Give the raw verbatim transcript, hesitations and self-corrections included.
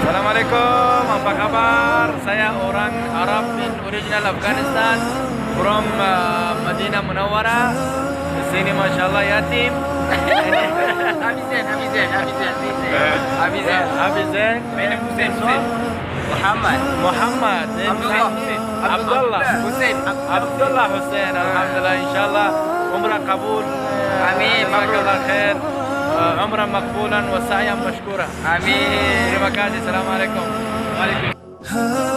Assalamualaikum, apa kabar? Saya orang Arab bin original Afghanistan, from, uh, Madinah Munawwarah. Di sini, masya Allah, yatim. Abi Zain, Abi Zain, Abi Zain. Abi Zain. Abi Zain. Husain, Husain. Muhammad. Muhammad. Abdullah Husain. Abdullah. Husain. Abdullah Husain. Alhamdulillah, insya Allah umrah kabul. Amin. Jazakallah khair. Uh, umrah maqbulan wa sa'yan mashkura. Amin. Terima kasih. Assalamualaikum. Waalaikumsalam.